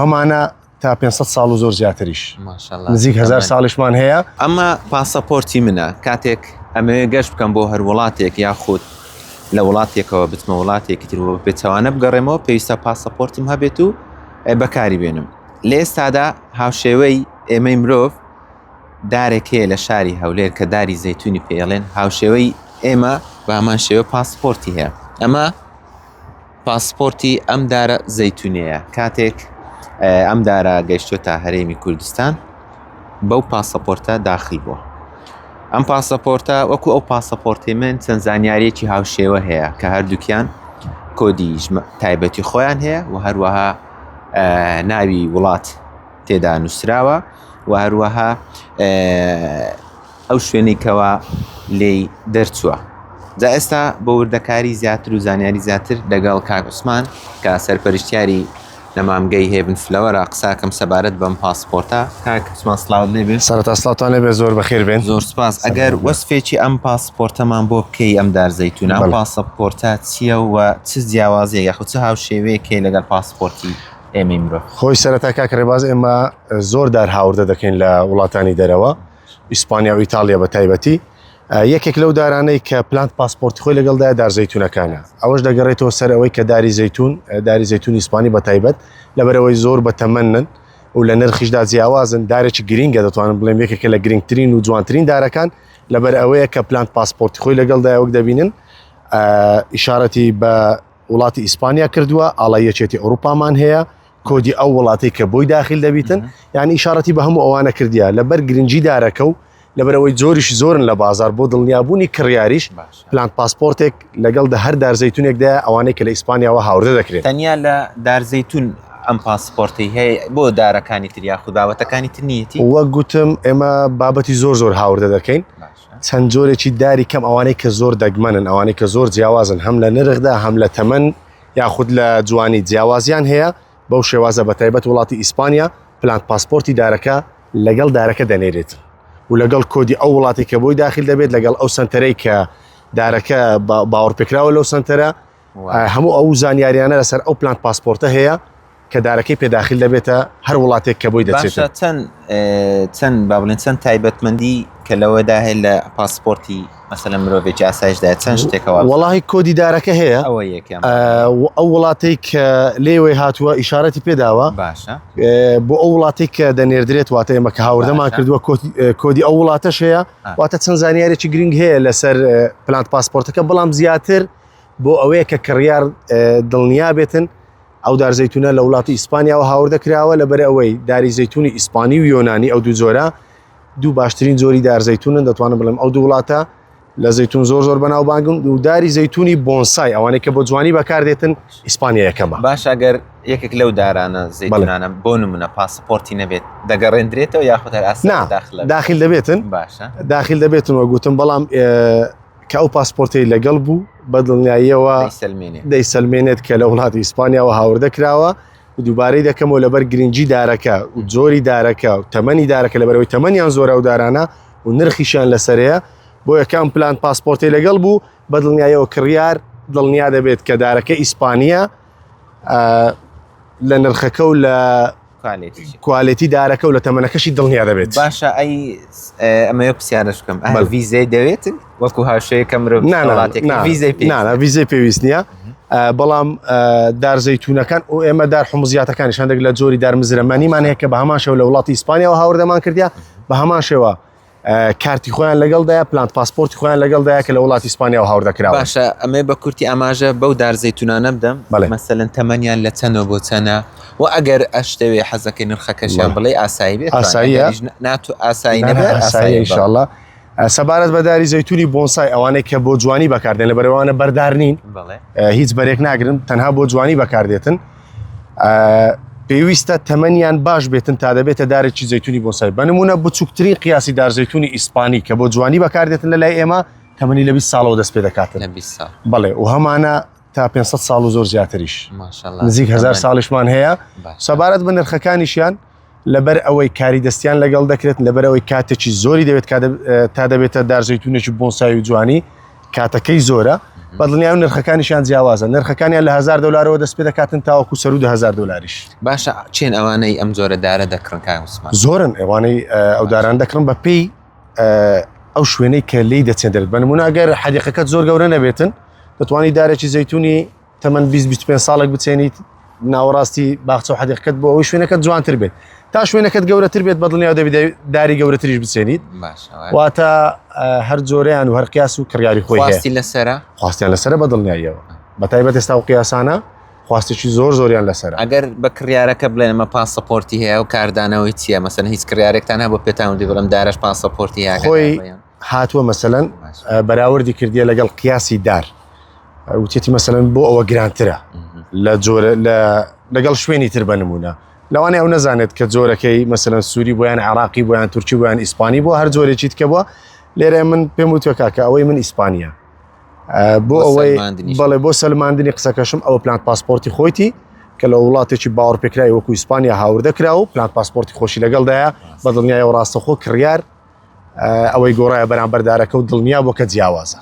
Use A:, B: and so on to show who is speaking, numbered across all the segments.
A: هەمانە تا 500 ساڵ و زۆر زیاتریش نزیک هزار ساڵیشمان هەیە.
B: ئەمە پاسەپۆرتی منە کاتێک ئەمەوێ گەشت بکەم بۆ هەر وڵاتێک یاخود لە وڵاتێکەوە بچمە وڵاتێکی تر و پێچەوانە بگەڕێمەوە پێویستە پاسەپۆرتم هەبێت و بەکاری بێنم لە ئێستادا هاوشێوەی ئێمەی مرۆڤ دارێک هەیە لە شاری هەولێر کە داری زەیتونی پێڵێن هاوشێوەی ئێمە بە هەمان شێوە پاسپۆرتی هەیە ئەمە پاسپۆرتی ئەم دارە زەیتونەیە کاتێک ئەم دارە گەیشتۆتە هەرێمی کوردستان بەو پاسەپۆرتە داخل بووە ئەم پاسەپۆرتە وەکو ئەو پاسەپۆرتی من چەند زانیاریەکی هاوشێوە هەیە کە هەردووکیان کۆدی تایبەتی خۆیان هەیە و هەروەها ناوی وڵات تێدا نووسراوە و هەروەها ئەو شوێنەی کەوا لێی دەرچووە. جا ئێستا بۆ وردەکاری زیاتر و زانیاری زیاتر لەگەڵ کاک عوسمان کە سەرپەرشتیاری نەمامگەی هێڤن فلەوەرە قساکەم سەبارەت بەم پاسپۆرتە. کاک عوسمان سڵاوت لێ بێ.
A: سەرەتا سڵاوتان لێ بێ زۆر بەخێر بێن.
B: زۆر سپاس. ئەگەر وەسفێکی ئەم پاسپۆرتەمان بۆ بکەی ئەم دار زەیتونە ئەم پاسەپۆرتە چییە و چ جیاوازیەک یاخود چ هاوشێوەیەک هەیە لەگەڵ پاسپۆرتی ئێمەی مرۆڤ؟
A: خۆی سەرەتا کاک ڕێباز ئێمە زۆر دار هاوردە دەکەین لە وڵاتانی دەرەوە ئیسپانیا و ئیتاڵیا بە تایبەتی یەکێک لەو دارانەی کە پلانت پاسپۆرتی خۆی لەگەڵدا دار زەیتونەکانە ئەوەش دەگەڕێتەوە سەر ئەوەی کە داری زەیتون داری زەیتونی ئیسپانی بە تایبەت لەبەرەوەی زۆر بە تەمەنن و لە نرخیشدا جیاوازن دارێکی گرینگە دەتوانم بڵێم یەکێکە لە گرنگترین و جوانترین دارەکان لەبەر ئەوەیە کە پلانت پاسپۆرتی خۆی لەگەڵدا وەک دەبینن ئیشارەتی بە وڵاتی ئیسپانیا کردووە ئاڵای یەکێتی ئەوروپامان هەیە کۆدی ئەو وڵاتەی کە بۆی داخل دەبیتن یعنی ئیشارەتی بە هەموو ئەوانە کردیا لەبەر گرنگی دارەکە و لەبەرەوەی جۆریش زۆرن لە بازار بۆ دڵنیابوونی کڕیاریش پلانت پاسپۆرتێک لەگەڵ دە هەر دار زەیتونێکدا ئەوانەی کە لە ئیسپانیاوە هاوردە دەکرێت
B: تەنیا لە دار زەیتون ئەم پاسپۆرتی هەیە بۆ دارەکانی تر یاخود بابەتەکانی تر نیەتی
A: وەک گوتم ئێمە بابەتی زۆر زۆر هاوردە دەکەین چەند جۆرێکی داری کەم ئەوانەی کە زۆر دەگمەنن ئەوانەی کە زۆر جیاوازن هەم لە نرخدا هەم لە تەمەن یاخود لە جوانی جیاوازیان هەیە بەو شێوازە بە تایبەت وڵاتی ئیسپانیا پلانت پاسپۆرتی دارەکە لەگەڵ دارەکە دەنێرێت و لەگەڵ کۆدی ئەو وڵاتی کە بۆی داخل دەبێت لەگەڵ ئەو سنتەرەی کە دارەکە باوەڕپێکراوە لەو سنتەرە هەموو ئەو زانیاریانە لەسەر ئەو پلانت پاسپۆرتە هەیە کە دارەکەی پێ داخل دەبێتە هەر وڵاتێک کە بۆی دەچێت.
B: باشە چەند چەند با بڵێن چەند تایبەتمەندی کە لەوەدا هەیە لە پاسپۆرتی مەسەلەن مرۆڤێکی ئاسایشدا چەند شتێکەوە
A: وەڵاهی کۆدی دارەکە هەیە
B: ئەوە یەکەم
A: ئەو وڵاتەی کە لێوەی هاتووە ئیشارەتی پێداوە
B: باشە
A: بۆ ئەو وڵاتەی کە دەنێردرێت واتە ئێمە کە هاوردەمان کردووە کۆدی ئەو وڵاتەش هەیە واتە چەند زانیارێکی گرنگ هەیە لەسەر پلانت پاسپۆرتەکە بەڵام زیاتر بۆ ئەوەیە کە کڕیار دڵنیا بێتن ئەو دار زەیتونە لە وڵاتی ئیسپانیاوە هاوردە کراوە لەبەر ئەوەی داری زەیتونی ئیسپانی و یۆنانی ئەو دوو جۆرە دوو باشترین جۆری دار زەیتونن دەتوانم بڵێم ئەو دوو وڵاتە لە زەیتون زۆر زۆر بەناوبانگن و داری زەیتونی بۆنسای ئەوانەی کە بۆ جوانی بەکاردێتن ئیسپانیا یەکەمە.
B: باشە ئەگەر یەکێک لەو دارانە زەیتونانە بۆ نمونە پاسپۆرتی نەبێت دەگەڕێندرێتەوە یاخود هەر ئاسایی
A: نا
B: داخلە
A: داخل دەبێتن
B: باشە
A: داخل دەبێتن وە گوتم بەڵام کە ئەو پاسپۆرتەی لەگەڵ بوو بە دڵنیاییەوە دەیسەلمێنێت کە لە وڵاتی ئیسپانیاوە هاوردە کراوە و دووبارەی دەکەمەوە لەبەر گرنگی دارەکە و جۆری دارەکە و تەمەنی دارەکە لەبەرەوەی تەمەنیان زۆرە و دارانە و نرخیشیان لەسەرەیە بۆ یەکەم پلان پاسپۆرتی لەگەڵ بوو بە دڵنیایەوە کڕیار دڵنیا دەبێت کە دارەکە ئیسپانیە لە نرخەکە و لە کوالێتی دارەکە و لە تەمەنەکەشی دڵنیا دەبێت
B: باشە ئەی ئەمەوێ پرسیارش بکەم ئەه ڤیزەی دەوێتن وەکو هاوشەیە کە مرۆڤ
A: وڵاتێک ڤیزەی پێویست نییە بەڵام دار زەیتونەکان و ئێمە دار حمزیاتەکانی هەندێک لە جۆری دار مزرەمەنیمان هەیە کە بە هەمان شێوە لە وڵاتی ئیسپانیاوە هاوردەمان کردیا بە هەمان شێوە کارتی خۆیان لەگەڵدایە پلانت پاسپۆرتی خۆیان لەگەڵدایە کە لە وڵاتی ئیسپانیاوە هاوردە کراوە.
B: باشە ئەمەوێ بە کورتی ئاماژە بەو دار زەیتونانە بدەم
A: بەڵێ.
B: مەسەلەن تەمەنیان لە چەنەوە بۆ چەنە و ئەگەر ئەشتەوێ حەزەکەی نرخەکەشیان
A: بەڵێ.
B: بڵێی ئاسایی بێت
A: ئاساییە.
B: ئەگەریش ناتوو ئاسایی
A: نا نا
B: نەبێ
A: ئاساییە
B: ئاساییە بەڵێ.
A: ئیشاڵڵا. سەبارەت بە داری زەیتونی بۆنسای ئەوانەی کە بۆ جوانی بەکاردێن لەبەر ئەوانە بەردار نین
B: بەڵێ.
A: هیچ بەرێک ناگرن تەنها بۆ جوانی بەکاردێتن. پێویستە تەمەنیان باش بێتن تا دەبێتە دارێکی زەیتونی بۆنسای بە نمونە بچووکترین قیاسی دار زەیتونی ئیسپانی کە بۆ جوانی بەکاردێتن لە لای ئێمە تەمەنی لە 20 ساڵەوە دەست پێ دەکاتن
B: لە 20 ساڵ
A: بەڵێ و هەمانە تا 500 ساڵ و زۆر زیاتریش
B: ماشاءالله
A: نزیک هزار
B: تەمەن.
A: ساڵیشمان هەیە
B: باشە.
A: سەبارەت بە نرخەکانیشیان لەبەر ئەوەی کاری دەستیان لەگەڵ دەکرێت لەبەر ئەوەی کاتێکی زۆری دەوێت تا دەبێتە دار زەیتونێکی بۆنسای و جوانی کاتەکەی زۆرە. بە دڵنیایی نرخەکانیشیان جیاوازە نرخەکانیان لە 1000 دلارەوە دەست پێ دەکاتن تاوەکو سەروو 2000 دلاریش.
B: باشە چێن ئەوانەی ئەم جۆرە دارە دەکڕن کاک عوسمان؟
A: زۆرن ئەوانەی ئەو داران دەکڕن بە پێی ئەو شوێنەی کە لێی دەچێندرێت بە نمونە ئەگەر حەدیقەکەت زۆر گەورە نەبێتن دەتوانی دارێکی زەیتونی تەمەن 20 25 ساڵێک بچێنیت ناوەڕاستی باخچە و حەدیقەکەت بۆ ئەوەی شوێنەکەت جوانتر بێت تا شوێنەکەت گەورەتر بێت بەدڵنیاو دەبێت داری گەورەتریش بچێنیت واتە هەر جۆریان و هەر قیاس و کڕیاری خۆی
B: خواستی لەسەرە
A: خواستیان لەسەرە بە دڵنیاییەوە بە تایبەت ئێستا و قیاسانە خواستێکی زۆر زۆریان لەسەر
B: ئەگەر بە کڕیارەکە بڵێن ئەمە پاسەپۆرتی هەیە و کاردانەوەی چییە مەسەن هیچ کڕیارێکتان هەبوو پێتان وتی بڵێم دارەش پاسەپۆرتی هەیە
A: خۆی هاتووە مەسەلەن بەراوردی کردیە لەگەڵ قیاسی دار وتێتی مەسەلەن بۆ ئەوە گرانترە لە جۆرە لە لەگەڵ شوێنی تر بە نمونە لەوانەیە ئەو نەزانێت کە جۆرەکەی مەسەلەن سووری بۆیان عراقی بۆیان تورکی بۆیان ئیسپانی بۆ هەر جۆرێکی تکە بووە لێرە من پێم وتوە کاکە ئەوەی من ئیسپانیا بۆ ئەوەی بەڵێ بۆ سەلماندنی قسەکەشم ئەوە پلان پاسپۆرتی خۆیتی کە لە وڵاتێکی باوەڕپێکراوی وەکو ئیسپانیا هاوردە کرا و پلان پاسپۆرتی خۆشی لەگەڵدایە بە دڵنیایەوە ڕاستەخۆ کڕیار ئەوەی گۆڕایە بەرامبەر دارەکە و دڵنیا بۆ کە جیاوازە.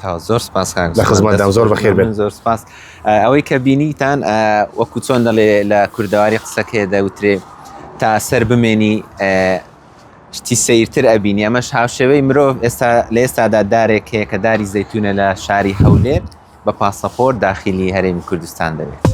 B: تا زۆر سپاس
A: کاک لە خزمەتدام زۆر بەخێر بێن.
B: زۆر سپاس ئەوەی کە بینیتان وەکو چۆن دەڵێ لە کوردەواری قسەکەی دەوترێ تا سەر بمێنی شتی سەیرتر ئەبینی ئەمەش هاوشێوەی مرۆڤ ئێستا لە ئێستادا دارێک هەیە کە داری زەیتونە لە شاری هەولێر بە پاسەپۆرت داخیلی هەرێمی کوردستان دەبێت.